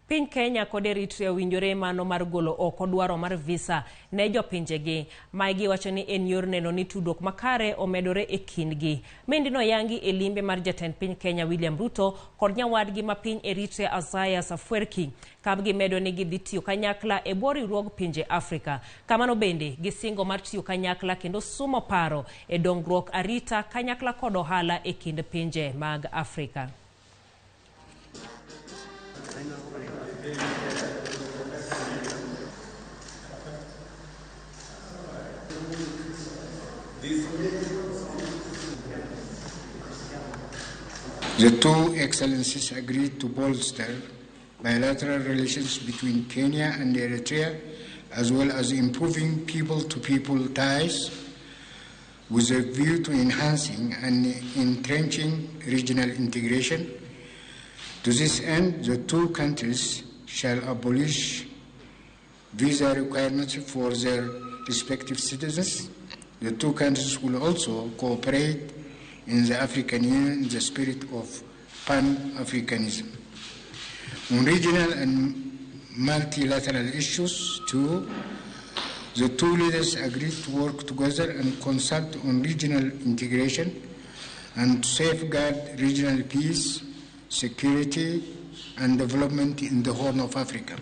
Piny Kenya kod Eritrea owinjore mano mar golo oko dwaro mar visa ne jopinjegi. Mae giwacho ni en yor neno ni tudruok makare omedore e kindgi. Mendino yangi e limbe mar jatend piny Kenya William Ruto kod nyawadgi ma piny Eritrea Isaias Afwerki. Ka gimedo ni gidhi tiyo kanyakla e bwo riwruog pinje Afrika. Kamano bende gisingo mar tiyo kanyakla kendo sumo paro e dongruok arita kanyakla kod ohala e kind pinje mag Afrika. The two excellencies agreed to bolster bilateral relations between Kenya and Eritrea, as well as improving people-to-people ties with a view to enhancing and entrenching regional integration. To this end, the two countries shall abolish visa requirements for their respective citizens. The two countries will also cooperate in the African Union in the spirit of Pan-Africanism. On regional and multilateral issues, too, the two leaders agreed to work together and consult on regional integration and safeguard regional peace, security, and development in the Horn of Africa.